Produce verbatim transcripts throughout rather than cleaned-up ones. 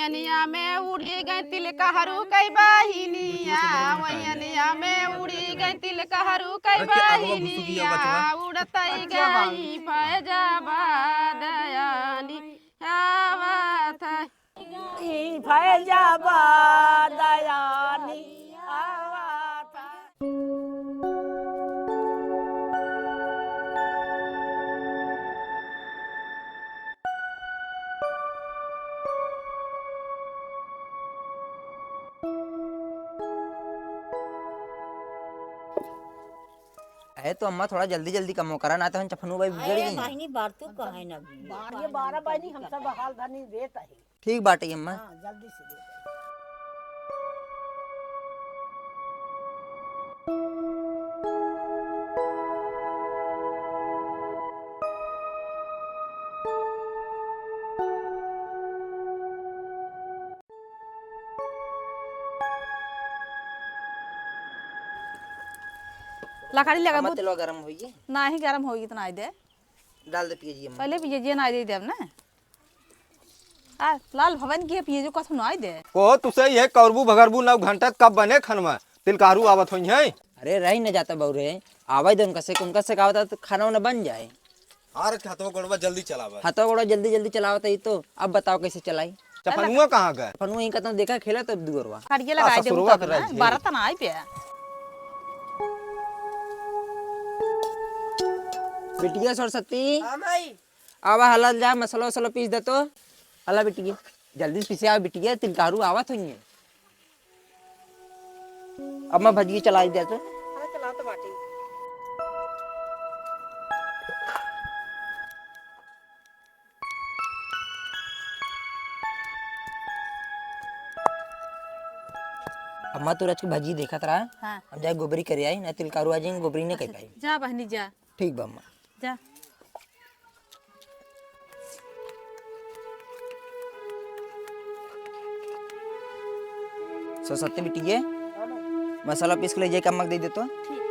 वयनिया में उड़ी गई तिलकहरू कई बहिनिया, वयनिया में उड़ी गई तिलकहरू कई बहिनिया, उड़तई गई फैजाबाद यानी आवत है। ई फैजाबाद यानी आवत है। अरे तो अम्मा, थोड़ा जल्दी जल्दी कमो करा, ना तो हम चफनू भाई बिगड़ अरे गई। बहिनी, बार तू कहे ना भी। बार, ये बारह बहिनी हम सब हाल धनी देत है। ठीक बाटे अम्मा। हाँ, जल्दी से दे दे। लकड़ी लगा अम्मा, बहुत। तेलवा गरम होई? नाही, गरम होई इतना आई दे। डाल दे पियजिया में। पहले पियजिया ना आई दे देब ना। आ, लाल भवन की है पियजो कथु ना आई दे। को तुसे ये करबू भगरबू नौ घंटा कब बने खनवा? तिलकारू आवत होई है। अरे रही न जाता बउरे, आवे दे उनका से, उनका से का होता तो खाना वाना बन जाए। हाँ रे, हथवा गोड़वा जल्दी चलावा। हथवा गोड़वा जल्दी जल्दी चलावत है तो अब बताओ कैसे चलाई? चफनुआ कहाँ गए? चफनुआ इनका तो देखा खेला तब दुअरवा। कड़िया आ, लगाई दे ससुरवा उनका के ना, रह बारह तना आई पे। बिटिया सरस्वती। हाँ माई। आवा हला जा, मसाला वसाला पीस दे तो। हला बिटिया, जल्दी से पीसे आवा बिटिया, तिलकारू आवत होइए। अब मैं भजिए चलाई दे तो। हाँ, चला तो बाटी। अम्मा, तू रच के भजी देखत रहा। हाँ। हम जाए गोबरी करे आई, ना तिलकारू आ जाएंगे, गोबरी नहीं कर पाई। जा बहनी जा। ठीक बा अम्मा। जा। सरस्वती बिटिया, मसाला पीस के ले जाए, अम्मा के दे दे तो। ठीक।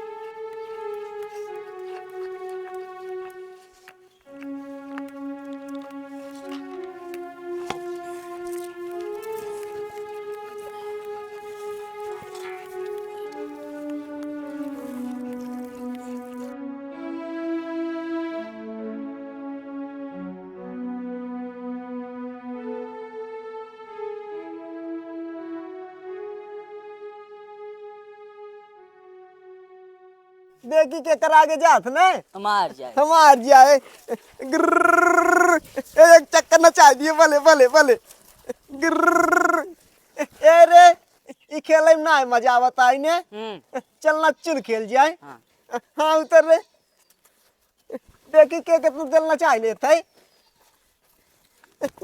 देखी केकर आगे जात ने? हमार जाए। हमार जाए। ग्रर्रर्र। ए, एक चक्कर नचाई दिए, भले, भले, भले। ग्रर्रर्र। ए रे, ई खेले में ना मजा आवत आई ने। हम्म। चल ना, चल खेल जाए। हाँ। हाँ, उतर रे। देखी के कितना तेल नचाई लेत है।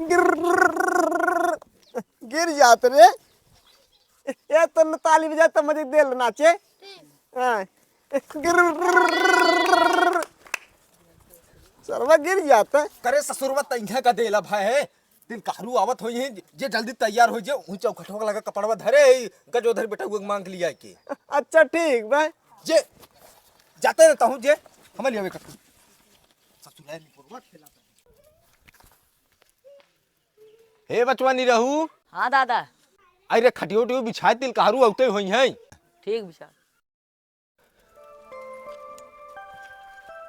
गिर, गिर जात रे। ए तो ताली बजा तो मजे देल नाचे। हाँ। गिर, सरवा गिर जात है। करे ससुरवा तैंघे का देला भाई है। तिलकारू आवत होई हैं, जे जल्दी तैयार हो जे, ऊंचा उखटवा लगा कपड़वा धरे, गजोधर बेटा वो मांग लिया के। अच्छा ठीक बा। जे जाते रहता हूँ जे, हमें लियावे कर। ससुराल में बुढ़वा खेला। हे बचवा निरहू। हाँ दादा। अरे खटियो उटियो बिछाए, तिलकारू औते होई हैं। ठीक बिछा।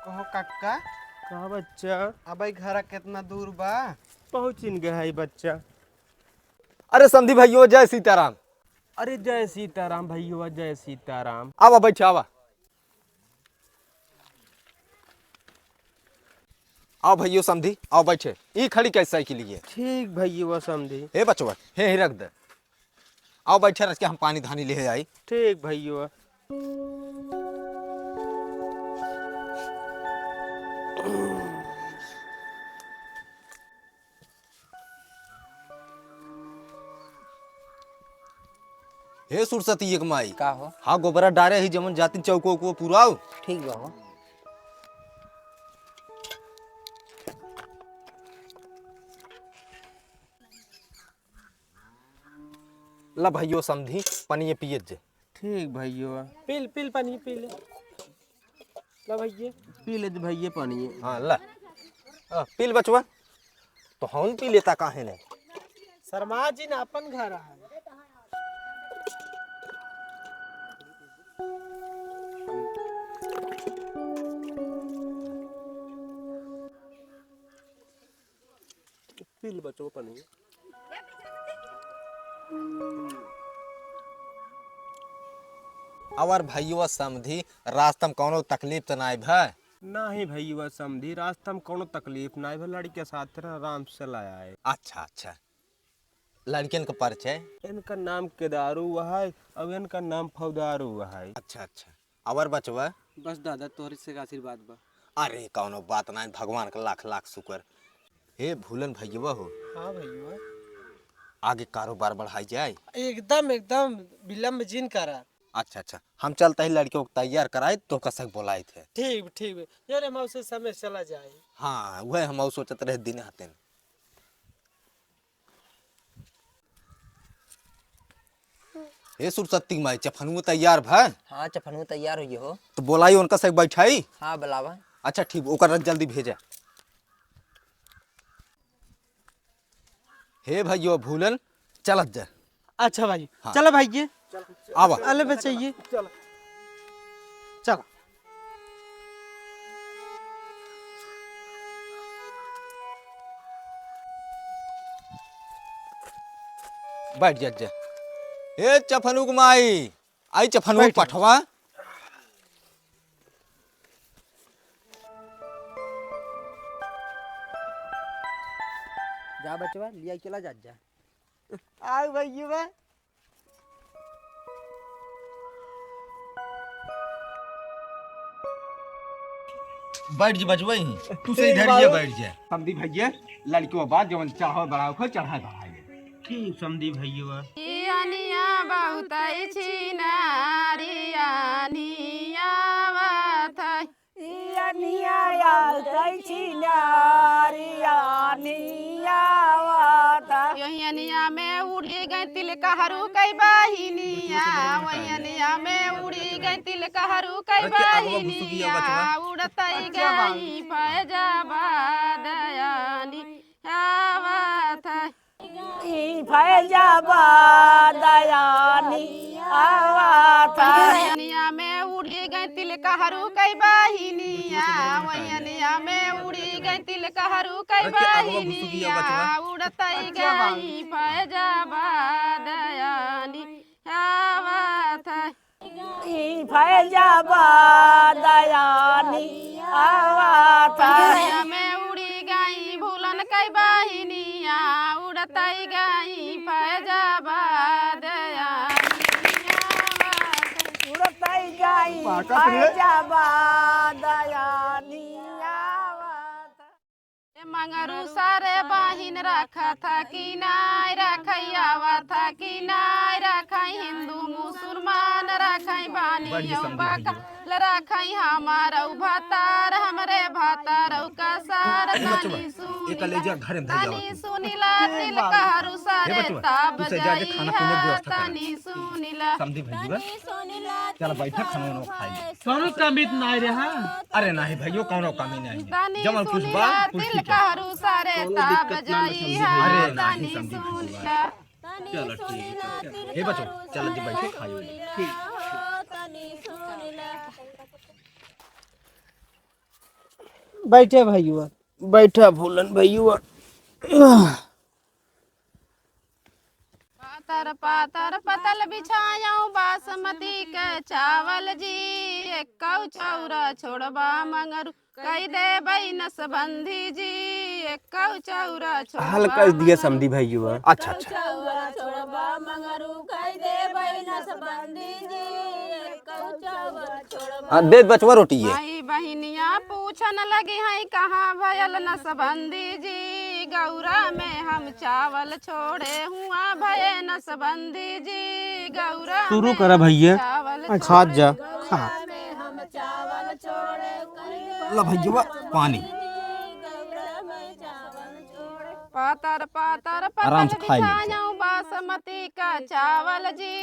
कहो काका। कहा बच्चा? अबे घरा कितना दूर बा? पहुँचिन गए है बच्चा। अरे समधी भइयो, जय सीताराम। अरे जय सीताराम भइयो, जय सीताराम। आवा बैठे, आवा। आओ भइयो समधी, आओ बैठे। ई खड़ी कैसे साइकिल ये? ठीक भइयो समधी। हे बचवा, हे ही रख दे। आओ बैठे, रख के हम पानी धानी ले आई। ठीक भइयो। हे सुरसती एक माई। का हो? हाँ, गोबरा डारे ही जमन जातिन चौको उको पुराओ। ठीक बा हो। ला भइयो समधी, पनिये पियत जे। ठीक भइयो। पील, पील पानी पील। ला भइये। पी ले भइये पानी। हाँ, ला। आ, पील बचवा। तो हम पी लेता काहे नहीं? शर्मा जी ना अपन घर है। पी ले बचवा पानी। अवर भइयवा समधी, रास्ता में कौनो तकलीफ तो नाई भय? नाही भइयवा समधी, रास्ता में कौनो तकलीफ नाई भय, लड़के साथ रह आराम से चला आए। अच्छा, अच्छा। लड़कियन का परिचय? इनका नाम केदारू है और इनका नाम फौदारू है। अच्छा, अच्छा। अवर बचवा? बस दादा, तोहरे से आशीर्वाद बा। अरे, कौनो बात नाई, भगवान का लाख लाख शुक्र। हे भूलन भइयवा हो। हाँ भइयवा। आगे कारोबार बढ़ाई जाए। एकदम, एकदम विलम्ब जिन करा। अच्छा, अच्छा, हम चलते ही लड़कियों को तैयार कराए, तो कसक बोलाए थे। ठीक, ठीक, जो रे हम उसे समय चला जाए। हाँ, वह हम सोचत रहे दिन हतेन। हे सुरसती माई, चफनुआ तैयार भा? हाँ, चफनुआ तैयार हुई हो। तो बोलाई उनका से बैठाई। हाँ, बुलावा। अच्छा ठीक, ओकर जल्दी भेजा। हे भइयो भूलन, चलत जा। अच्छा भाई, हाँ। चलो भाई ये। आवा। अले बचइए। चलो। बैठ जा, जा। ए चफनुक माई, आई चफनुक बैठ। पठवा। जा बचवा, लिया चला जा, जा। आउ भइया बा। बैठ जा बचवा, तू से इधर ये बैठ जा। समधी भइया, लड़कियों बात जवन चढ़ावे बढ़ावे को चढ़ाए बढ़ाए। ठीक समधी भइया। ई अनिया बहुत ही छिनारी अनिया आवत है। ई अनिया आवत है छिनारी अनिया आवत है। योही अनिया में उड़ी गई तिलकहरू कई बहिनिया, वही अनिया में उड़ी गई तिलकहरू कई बहिनिया, उड़तई गई फैजाबाद अनिया आवत है। ई फैजाबाद अनिया आवत है। अनिया में उड़ी गई तिलकहरू कई बहिनिया, वही अनिया में उड़ी गई तिलकहरू कई बहिनिया, उड़तई गई फैजाबाद अनिया आवत है। ई फैजाबाद अनिया आवत है। में उड़ी गई भूलन कई बहिनिया, उड़तई गई फैजाबाद अनिया आवत है। उड़तई गई फैजाबाद अनिया आवत है। ए मंगरू सारे बहिन रखत ह कि नाय रखै, आवत ह कि नाय रखै, हिंदू मुसलमान रखै, बानी औ बकाल रखै, हमारौ भतार, हमरे भतारौ कसार, तनी सुनिला, तनी सुनिला, तिलकहरू सारे तब जइहा, तनी सुनिला, समधी भइया। चल बैठा, खाना वाना खाई। कौनो कमी तो नाय रहा। अरे नाही भइयो, कौनो कमी नाही। जमल कुछ बा, कुछ ठीक है। कौनो दिक्कत ना, समधी भइया। अरे नाही समधी भइया। चलो ठीक है। हे बच्चों, चल जी बैठो, खाई। ठीक। बैठे भइया। बैठा भूलन भइया। पातर पातर पतल बिछायौ बासमती के चावल जी, एक्कौ चौरा छोड़बा मंगरू, कई देबै नसबंदी जी, एक्कौ चौरा छोड़बा हल्का दिया मंगरू। समधी भइया। अच्छा, अच्छा। चौरा छोड़बा मंगरू, कई देबै नसबंदी जी, एक्कौ चौरा छोड़बा। हाँ, दे बचवा रोटी ये। माई बहिनिया पूछन लगी हैं, कहाँ भयल नसबंदी जी, गौरा में हम चावल छोड़े हुआ भये नसबंदी जी, गौरा शुरू में करा हम भइया। चावल खात जा, छोड़े, खा। गौरा में हम चावल छोड़े, ला भइया, पानी। गौरा में चावल छोड़े। पातर पातर आराम से पतल खाई ले। बिछायौ बासमती का चावल जी,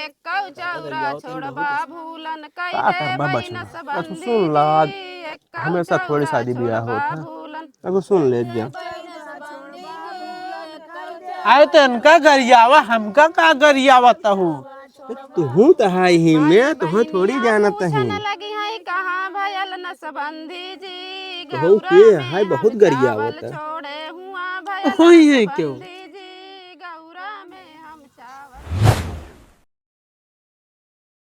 एक्कौ चौरा छोड़बा भूलन, कई का करबा देबै बचवा? नसबंदी सुन ला, जी, एक्कौ हमेशा थोड़ी चौरा शादी ब्याह छोड़बा होत है। भूलन। एगो सुन ले जा। आए तो इनका गरियावा, हमका का गरियावत हो? तुहू तो हाय ही में, तुहू थोड़ी जानत ही। लगी है कहाँ भयल नसबंदी जी, तुहू के हाय बहुत गरियावत। छोड़े हुआ भयल होई है क्यों?